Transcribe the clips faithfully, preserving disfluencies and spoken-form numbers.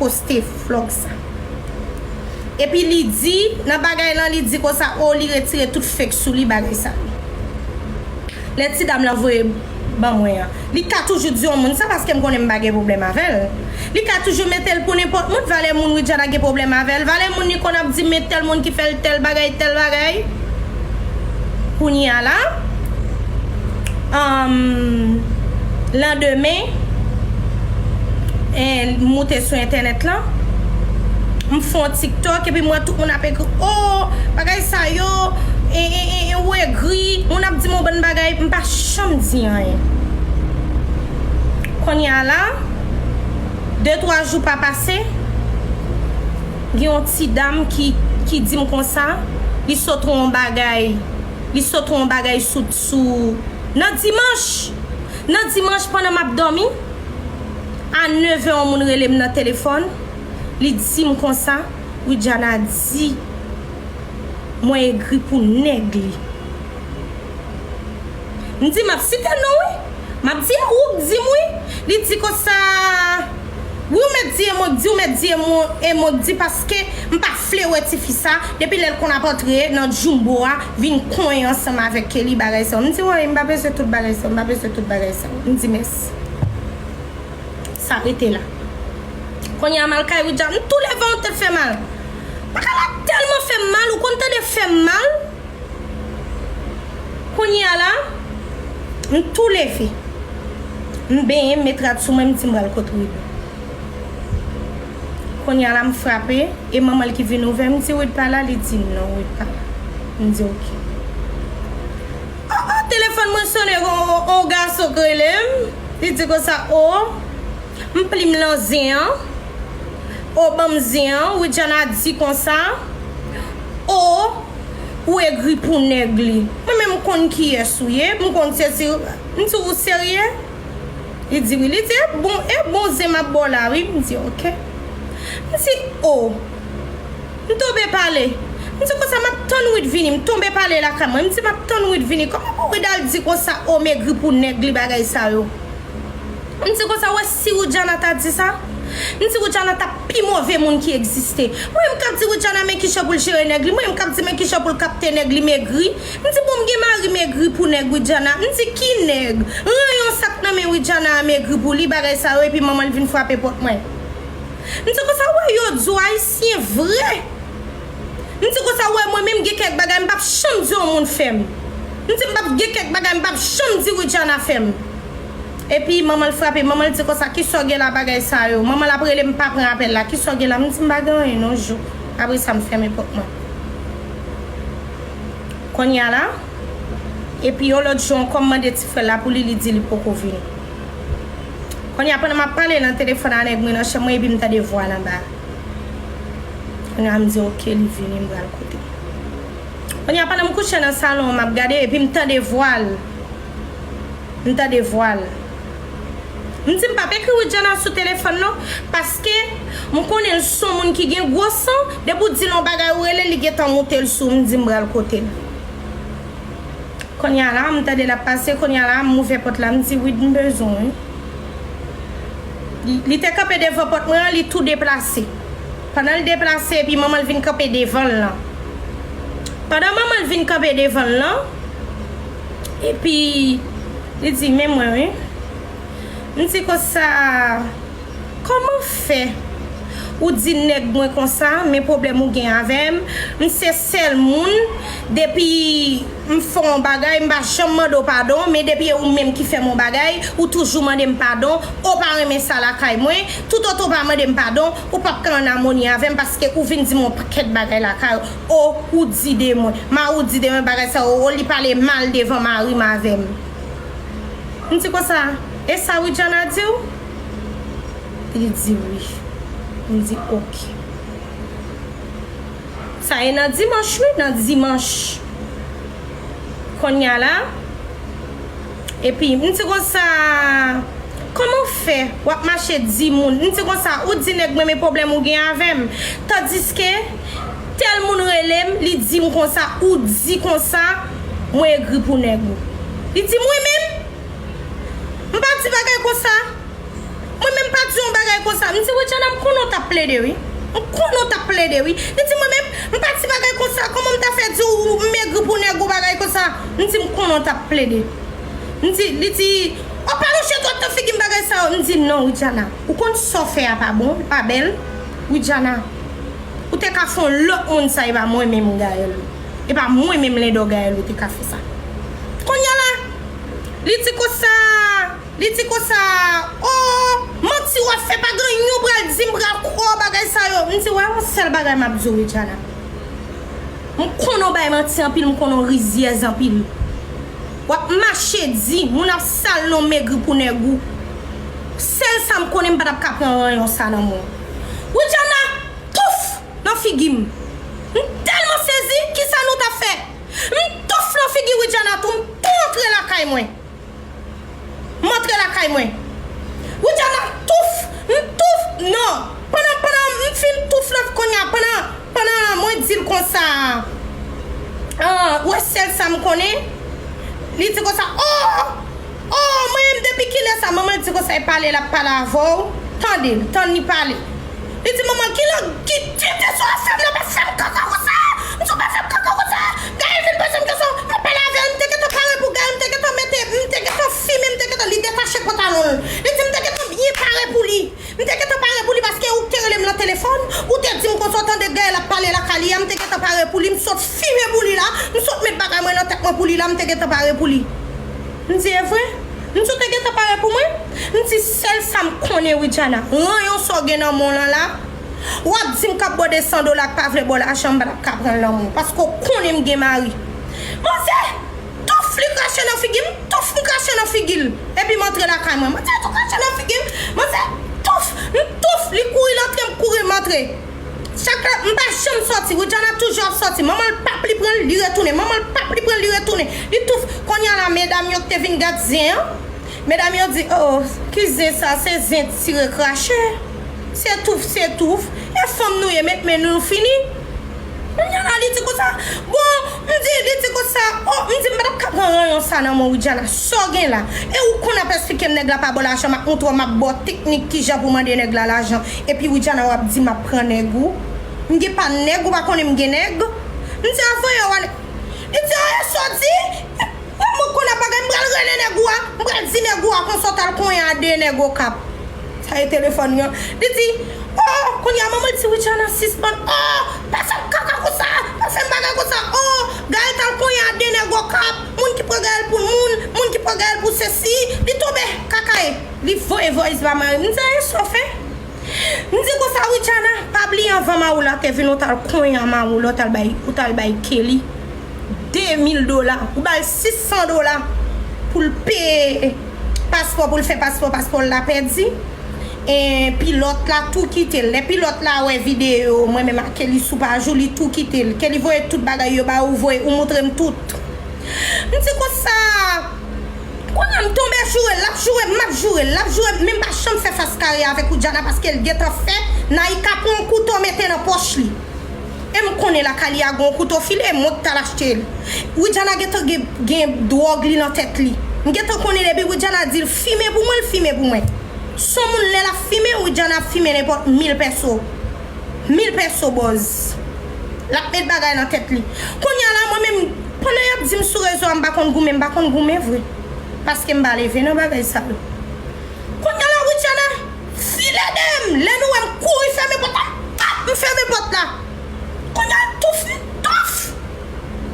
poste vlòg sa. Epi li di, nan bagay lan, li di konsa, o, li retire tout fake sou li, bagay sa. Lè ti dam lan voye ban mwen an, li ka toujou di yon moun sa paske m konnen m pa gen pwoblèm avè l. Li ka toujou mete l pou nenpòt moun, valè moun Widiana gen pwoblèm avè l, valè moun li konn ap di men tèl moun ki fè l tèl bagay, tèl bagay. Kounye a la, um, landemen, en, m moute sou entènèt lan, m fè yon TikTok, epi m wè tout moun ap ekri, o, bagay sa yo, e, e, e, e, ou egri, moun ap di m yon bann bagay, m pa janm di anyen. Kounye a la, de, twa jou pa pase, gen yon ti dam ki, ki di m konsa, li sot wè yon bagay, li sot wè yon bagay sou, sou, nan dimanch, nan dimanch pandan m ap dòmi, a nèv è yon moun rele m nan telefòn, li di m konsa, Widiana di mwen egri pou nèg li. M di, m ap site non, wi. M ap di, e ou k di m, wi. Li di konsa, wi, ou mèt di e mwen k di, ou mèt di e mwen, e mwen k di, paske m pa vle wè tifi sa. Depi lè l konn ap antre nan Jumbo a, vin konyen ansanm avèk Kelly, bagay sa yo. M di, woy, m pa bezwen tout bagay sa yo, m pa bezwen tout bagay sa yo. M di, mèsi. Sa rete la. Kounye a m al kay Widiana, m tou leve yon tèt fè mal. Bagay la tèlman fè m mal, ou konn tande fè m mal. Kounye a la, m tou leve. M benyen, m met rad sou mwen, m di m pral kot Wid. Kounye a la, m frape, e manman l ki vin ouvè, m di, Wid pa la, li di, non, Wid pa la. M di, oke. O, o, telefòn mwen sonnen, o, o, o, gason k rele m. Li di konsa, o, m plim lan zen an. O, ban m zen an, Widiana di konsa, o, ou egri pou nèg li. Mwen menm m konn kiyès ou ye, m konn se si, m di ou serye? Li di wi, li di, e bon, e bon zen m ap ba w la wi, m di oke. M di, o, m tonbe pale. M di konsa, m ap tann Wid vini, m tonbe pale lakay mwen, m di m ap tann Wid vini. Kòman pou Wid al di konsa, o, m egri pou nèg li, bagay sa yo? M di konsa, w wè si Widiana ta di sa, m di Widiana t ap pi move moun ki egziste. Mwen menm k ap di Widiana men kijan pou l jere nèg li, mwen menm k ap di men kijan pou l kapte nèg li, m egri. M di bon, m gen mari, m egri pou nèg, Widiana. M di ki nèg? Ranyon sa k nan men Widiana a, m egri pou li, bagay sa yo, epi manman l vin frape pòt mwen. M di konsa, w wè yo di w ayisyen vre. M di konsa, w wè mwen menm gen kèk bagay m p ap janm di yon moun fè m. M di m p ap gen kèk bagay m p ap janm di Widiana fè m. Epi manman l frape, manman l di konsa, kisa w gen la bagay sa yo? Manman l ap rele m pa pran apèl la, kisa w gen la? M di m pa gen anyen non, jou. Apre sa m fèmen pòt mwen. Kounye a la, epi yon lòt jou ankò m mande ti frè l la pou li, li di li poko vini. Kounye a pandan m ap pale nan telefòn a nèg mwen nan chanm mwen epi m tande vwa l anba. Kounye a m di oke, li vini, m pral kote. Kounye a pandan m kouche nan salon an, m ap gade epi m tande vwa l. M tande vwa l. M di m p ap ekri Widiana sou telefòn non, paske m konnen l se yon moun ki gen gwo san, depi w di l yon bagay ou rele l, li gentan moute l sou w, m di m pral kote l. Kounye a la, m tande l ap pase, kounye a la, m ouvè pòt la, m di, Wid, m bezwen w wi. Li, li te kanpe devan pòt mwen an, li tou deplase. Pandan l deplase, epi manman l vin kanpe devan l lan. Pandan manman l vin kanpe devan l lan, epi li di, men mwen wi. M di konsa, kòman fè ou di nèg mwen konsa, men pwoblèm ou gen avè m, m se sèl moun, depi m fè yon bagay, m pa janm mande w padon, men depi e ou menm ki fè m yon bagay, ou toujou mande m padon, ou pa renmen sa lakay mwen, toutotan ou pa mande m padon, ou p ap ka ann amoni avè m, paske ou vin di m yon pakèt bagay lakay ou, ou di de mwen, mari w di de mwen bagay sa, o, li pale mal devan mari m avè m. M di konsa, e sa Widiana di w? Li di wi. M di oke. Sa e nan dimanch wi, nan dimanch. Kounye a la, epi m di konsa, kòman w fè w ap mache di moun, m di konsa, ou di nèg mwen men pwoblèm ou gen avè m, tandiske tèl moun rele m, li di m konsa, ou di konsa, mwen egri pou nèg ou. Li di m wi menm. M pa di bagay konsa. Mwen menm pa di yon bagay konsa. M di, Widiana, m konnen w t ap plede, wi. M konnen w t ap plede, wi. Li di, mwen menm, m pa di bagay konsa. Kòman m ta fè di w m megri pou nèg ou bagay konsa? M di, m konnen w t ap plede. M di, li di, o pa lonje dwat nan figi m bagay sa yo. M di, non, Widiana. Ou konn sa w fè a pa bon, li pa bèl. Widiana, ou te ka fè yon lòt moun sa, e pa mwen menm Gaëlle. E pa mwen menm Lendò Gaëlle ou te ka fè sa. Kounye a la, li di konsa, li di konsa, o, manti w ap fè, pa gen yon pral di m pral kwè w bagay sa yo. M di, wè yon sèl bagay m ap di w, Widiana. M konnen w bay manti anpil, m konnen w rizyèz anpil. W ap mache di, moun ap sal non megri pou nèg ou. Sèl sa m konnen, m pa t ap ka pran ranyon sa nan men w. Widiana, touf nan figi m. M tèlman sezi, kisa nou t ap fè? M touf nan figi Widiana tou, m tou antre lakay mwen. M antre lakay mwen. Widiana touf, m touf, non. Pandan, pandan m fin touf la, kounye a, pandan, pandan mwen di l konsa, ah, wè sèl sa m konnen, li di konsa, o, o, mwen menm depi kilè sa, manman l di konsa, e pale l ap pale avè w, tande l, tann li pale. Li di, manman, ki lang ki tete sou afè m nan, pa fè m kaka konsa. M di w pa fè m kaka konsa. Gaëlle vin poze m kesyon, m ap pale avè l, m te gentan pare pou Gaëlle, m te gentan mete, m te gentan fimen, m te gentan, li detache pantalon l. Li di, m te gentan byen pare pou li. M te gentan pare pou li paske ou te rele m nan telefòn, ou te di m konsa, w tande Gaëlle ap pale lakay li a, m te gentan pare pou li, m sot fimen pou li la, m sot met bagay mwen nan tèt mwen pou li la, m te gentan pare pou li. M di, e vre? M di, w te gentan pare pou mwen? M di, sèl sa m konnen, Widiana, ranyon sa w gen nan men w lan la, w ap di m k ap ba w de san dola k pa vle ba w lajan, m pa t ap ka pran l nan men w, paske w konnen m gen mari. Manzè touf, li krache nan figi m, touf, m krache nan figi l. Epi m antre lakay mwen. Manzè tou krache nan figi m, manzè touf, m touf, li kouri l antre, m kouri m antre. Chak lè, m pa janm sòti. Widiana toujou ap sòti. Manman l p ap li pran l, li retounen. Manman l p ap li pran l, li retounen. Li touf. Kounye a la, medam yo ki te vin gad zen an, medam yo di, o, ki zen sa? Se zen tire krache. Se touf, se touf. E fanm nou ye, met men nou fini. Kounye a la, li di konsa, bon, m di, li di konsa, o, m di, m pa t ap ka pran ranyon sa nan men w, Widiana, sa w gen la? E ou konn ap esplike m nèg la pa ba w lajan, m ap montre w, m ap ba w teknik kijan pou mande nèg la lajan. Epi Widiana w ap di m ap pran nèg ou. M gen pa nèg, ou pa konnen m gen nèg. M di, a voye w ale. Li di, a e sa w di? Mwen, mwen konn ap bagay, m pral rele nèg ou a, m pral di nèg ou a konsa w t al konyen a de nèg Okap. Sa e telefòn yo. Li di, o, kounye a manman l di, Widiana, sispann, o, pa fè m kaka konsa, pa fè m bagay konsa, o, Gaëlle t al konyen a de nèg Okap, moun ki pran Gaëlle pou moun, moun ki pran Gaëlle pou sesi, li tonbe kaka e, li voye voice ba mari m. M di, a e sa w fè? M di konsa, Widiana, pa bliye anvan Mawoula te vin, ou t al konyen a Mawoula, ou t al bay, ou t al bay Kelly de mil dola, ou ba l sis san dola pou l peye paspò, pou l fè paspò, paspò l la pèdi. E pilòt la tou kite l. Lè pilòt la wè videyo mwen menm ak Kelly sou paj ou, li tou kite l. Kelly voye tout bagay yo ba ou, voye, ou montre m tout. M di konsa, kounye a m tonbe joure l, l ap joure m, m ap joure l, l ap joure m, men m pa janm fè fas kare avèk Widiana paske l gentan fè Naïka pran yon kouto mete nan pòch li. E m konnen lakay li a gen yon kouto file, mwen ki t al achte l. Widiana gentan gen, gen dwòg li nan tèt li. M gentan konnen depi Widiana di l fimen pou mwen, l fimen pou mwen. Son moun lè l ap fimen, Widiana ap fimen nenpòt mil pèso. Mil pèso bòz. L ap met bagay nan tèt li. Kounye a la, mwen menm, pandan y ap di m sou rezo a, m pa konn goumen, m pa konn goumen vre. Paske m pa leve nan bagay sa yo. Kounye a la, Widiana file dèyè m. Lè nou wè m kouri fèmen pòt la, m pap, m fèmen pòt la. Kounye a l touf m, touf.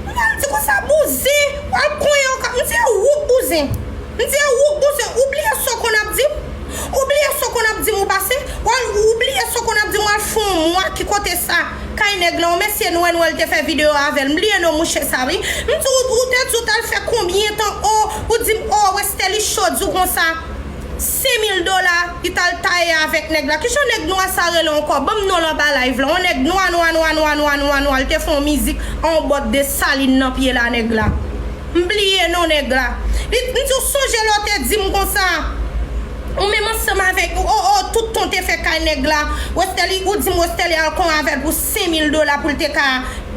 Mwen al di konsa, bouzen, w al konyen yon kap. M di, e ou k bouzen. M di, e ou k bouzen. Ou bliye sa w konn ap di m? Ou bliye sa w konn ap di m ou pase? W al, ou bliye sa w konn ap di m w al fè yon mwa ki kote sa? Kay nèg lan, yon mesye nwè nwè l te fè videyo avè l. M bliye non mouche sa, wi. M di, ou, ou te di w t al fè konbyen tan? O, ou di m, o, Westerlie cho di w konsa. Senk mil dola, li t al taye avèk nèg la. Kijan nèg nwa sa rele ankò? Ban m non l anba live la. Yon nèg nwa, nwa, nwa, nwa, nwa, nwa, nwa, l te fè yon mizik a yon bòt Desalin nan pye la, nèg la. M bliye non nèg la. Li, m di w sonje lè w te di m konsa. Ou menm ansanm avèk, o, o, tout tan w te fè kay nèg la. Westerlie, ou di m Westerlie al konyen avè l pou senk mil dola pou l te ka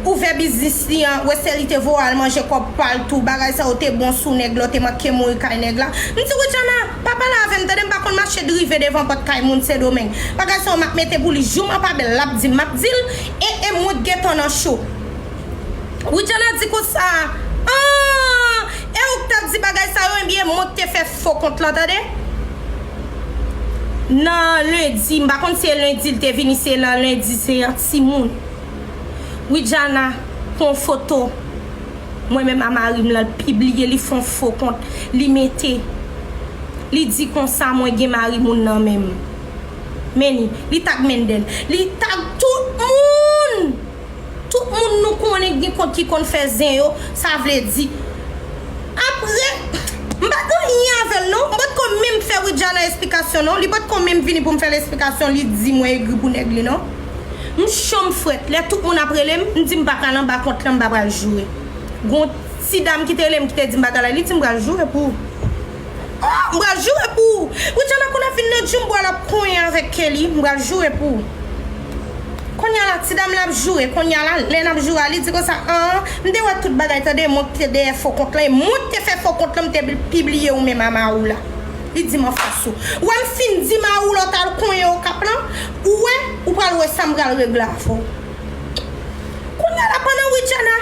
ouvè biznis li an, Westerlie te voye al manje kòb pa l tou, bagay sa yo te bon sou nèg la, w te manke mouri kay nèg la. M di, Widiana, pa pale avè m, tande, m pa konn mache drive devan pòt kay moun Sendomeng. Bagay sa yo m ap mete pou li, jou m ap abèl, l ap di m, m ap di l, e, e mwen k gentan nan cho. Widiana di konsa, ah, e ou k t ap di bagay sa yo, ebyen, mwen k te fè fo kont lan, tande. Nan lendi, m pa konn si se lendi l te vini, se nan lendi, se yon timoun. Widiana pran foto mwen menm a mari m lan, l pibliye, li fè yon fo kont, li mete, li di konsa mwen gen mari moun nan men m. Men li, li tag Mendel, li tag tout moun. Tout moun nou konnen gen kont ki konn fè zen yo, sa vle di. Apre, m pa t anyen avè l non. M pa t ko menm fè Widiana esplikasyon non. Li pa t ko menm vini pou m fè l esplikasyon, li di mwen egri pou nèg li non. M cho m frèt. Lè tout moun ap rele m, m di m pa pral anba kont lan, m pa pral joure. Gon ti dam ki te rele m ki te di m bagay la, li di m pral joure pou ou. Oh, m pral joure pou ou. Widiana konn ap vin nan djoumbwa l ap konyen avèk Kelly, m pral joure pou ou. Kounye a la, ti dam la ap joure. Kounye a la, lè n ap joure a, li di konsa, an, m te wè tout bagay, tande, mwen ki te dèyè fo kont lan, e mwen ki te fè fo kont lan, m te pibliye ou menm a mari w la. Li di m anfas ou. Ou wè m fin di mari w la w t al konyen Okap lan, ou wè, ou pral wè sa m pral regle avè w. Kounye a la, pandan Widiana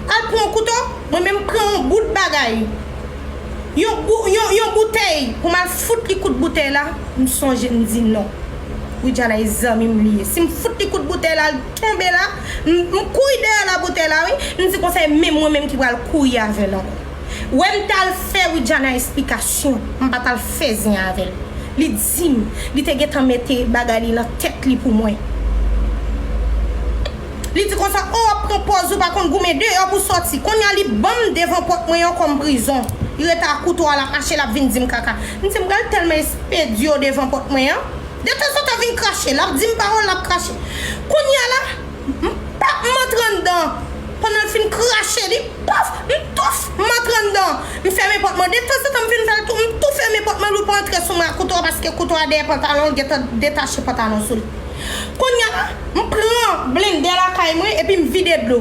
al pran yon kouto, mwen menm pran yon bout bagay. Yon, bou, yon, yon boutèy pou m al fout li kout boutèy la, m sonje m di non. Widiana e zanmi m li ye. Si m fout li kout boutèy la, l tonbe la, m, m kouri dèyè la boutèy la, wi. M di konsa, e menm mwen menm ki pral kouri avè l ankò. Wè m t al fè Widiana esplikasyon, m pa t al fè zen avè l. Li di m, li te gentan mete bagay li nan tèt li pou mwen. Li di konsa, o, w ap pran pòz ou pa konn goumen deyò pou sòti. Kounye a li ban m devan pòt mwen an kòm prizon. Li rete ak kouto a, l ap mache, l ap vin di m kaka. M di m pral tèlman espedye w devan pòt mwen an. Detanzantan vin krache, l ap di m pawòl, l ap krache. Kounye a la, m pap, m antre anndan. Pandan l fin krache, li paf, m touf, m antre anndan. M fèmen pòt mwen. Detanzantan m vin fè l tou, m tou fèmen pòt mwen, li pa antre sou mwen ak kouto a, paske kouto a dèyè pantalon l, gentan detache pantalon sou li. Kounye a la, m pran blendè lakay mwen epi m vide dlo.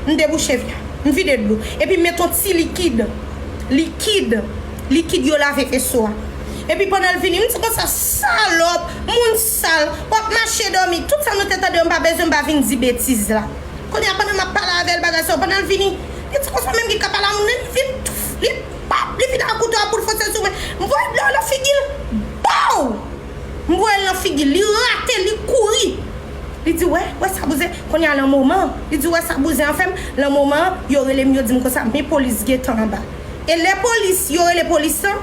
M debouche vye a. M vide dlo. Epi m met yon ti likid. Likid. Likid yo lave veso a. Epi pandan l vini, m di konsa, salòp, moun sal, w ap mache dòmi. Tout sa nou te tande yo, m pa bezwen, m pa vin di betiz la. Kounye a, pandan m ap pale avè l, bagay sa yo, pandan l vini, li di konsa, menm ki ka pale a moun, li vin, li pap, li vin ak kouto a pou l fonse sou mwen. M voye dlo nan figi l, baw! M voye l nan figi l, li rate, li kouri. Li di, wè, wè sa bouzen, kounye a nan moman, li di, wè sa bouzen an fè m, nan moman, yo rele m, yo di m konsa, men polis gentan anba. E lè polis, yo rele polis lan,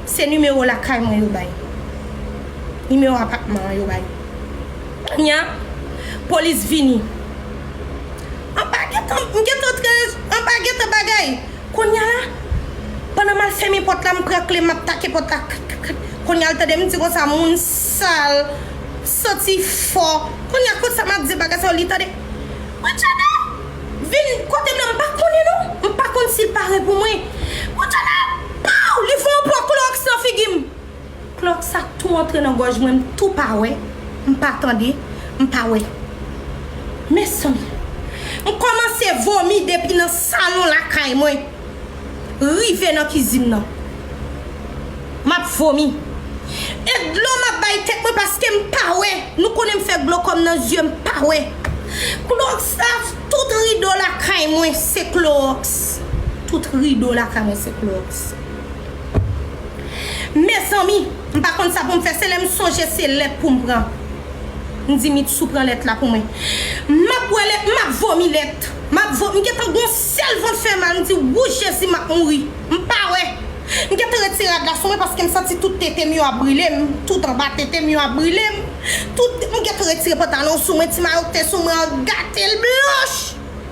se nimewo lakay mwen yo bay. Nimewo apatman an yo bay. Kounye a, polis vini. Anba gentan, m gentan antre, anba gentan bagay. Kounye a la, pandan m al fèmen pòt la, m pran kle, m ap take pòt la. K, k, k. Kounye a, l tande m di konsa, moun sal, santi fò. Kounye a, konsa m ap di bagay sa yo, li tande. Widiana, vin kote m nan, m pa konnen non. M pa konn si l pare pou mwen. Widiana, pow, li voye yon pwa klòks nan figi m. Klòks sa tou antre nan gòj mwen, m tou pa wè, m pa tande, m pa wè. Mezanmi, m kòmanse vomi depi nan salon lakay mwen, rive nan kizin nan. M ap vomi. E dlo m ap bay tèt mwen paske m pa wè. Nou konnen m fè glokòm nan zye, m pa wè. Klòks sa, tout rido lakay mwen se klòks. Tout rido lakay mwen se klòks. Mezanmi, m pa konn sa pou m fè, se lè m sonje se lèt pou m pran. M di Mitsou pran lèt la pou mwen. M ap bwè lèt, m ap vomi lèt. M ap vo, m gentan gon sèl vant fè mal, m di, wouy Jezi, m ap mouri. M pa wè. M gentan retire rad la sou mwen paske m santi tout tete m yo ap brile m, tout anba tete m yo ap brile m. Tout, m gentan retire pantalon sou mwen, ti mayo k te sou mwen an gate l blanch.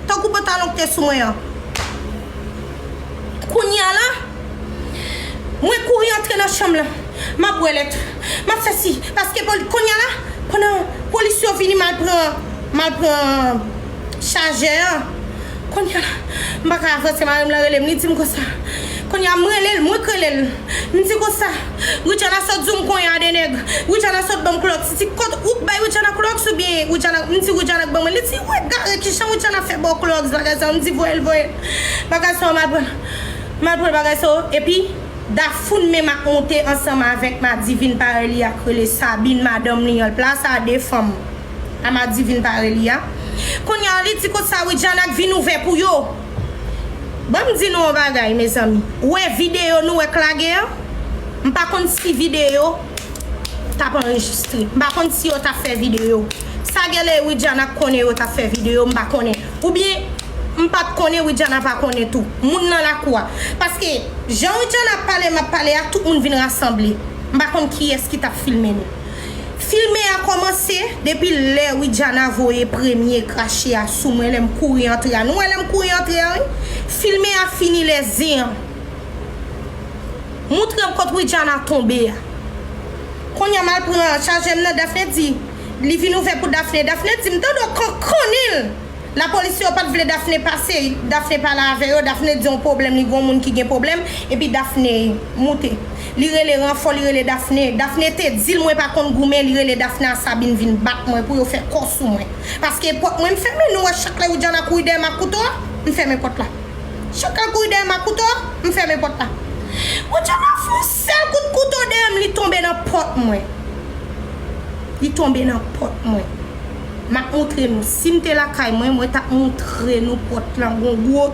Tankou pantalon k te sou mwen an. Kounye a la, mwen kouri antre nan chanm lan. M ap bwè lèt. M ap fè si. Paske poli, kounye a la, pandan polis yo vini, m al pran, m al pran chajè an. Kounye a la, m pa ka avanse, mari m lan rele m, li di m konsa. Kounye a m rele l, mwen k rele l. M di konsa, Widiana sot di w m konyen a de nèg. Widiana sot ban m klòks. Li di kot ou k bay Widiana klòks oubyen Widiana, m di Widiana k ban mwen. Li di ou egare, kijan Widiana fè ba w klòks, bagay sa yo. M di voye l, voye l. Bagay sa yo m al pran. M al pran bagay sa yo. Epi Dafoun menm ap monte ansanm avèk Madivin parèy li a k rele Sabine, madanm li an. L plase a de fanm a Madivin parèy li a. Kounye a li di konsa Widiana k vin ouvè pou yo. Ban m di nou yon bagay, mezanmi. Ou wè videyo nou wè k lage an? M pa konn si videyo t ap anrejistre. M pa konn si yo t ap fè videyo. Sa genlè Widiana k konnen yo t ap fè videyo, m pa konnen. Oubyen, m pa t konnen, Widiana pa konnen tou. Moun nan lakou a. Paske, jan Widiana ap pale, m ap pale a, tout moun vin rasanble. M pa konn kiyès ki t ap filme nou. Filme a kòmanse depi lè Widiana voye premye krache a sou mwen, lè m kouri antre a. Nou wè lè m kouri antre a, wi. Filme a fini lè zen an. Moutre m kot Widiana tonbe a. Kounye a m al pran chaje m nan, Daphné di, li vin ouvè pou Daphné. Daphné di m tande w kankannen l. Lapolis yo pa t vle Daphné pase. Daphné pale avè yo, Daphné di yon pwoblèm, li gon moun ki gen pwoblèm, epi Daphné moute. Li rele ranfò, li rele Daphné. Daphné te di l mwen pa konn goumen, li rele Daphné a Sabine vin bat mwen pou yo fè kò sou mwen. Paske pòt mwen m fèmen, nou wè chak lè Widiana kouri dèyè m ak kouto a, m fèmen pòt la. Chak lè l kouri dèyè m ak kouto a, m fèmen pòt la. Widiana fè yon sèl kout kouto dèyè m, li tonbe nan pòt mwen. Li tonbe nan pòt mwen. M ap moutre nou. Si m te lakay mwen, mwen t ap moutre nou pòt lan. Gon gwo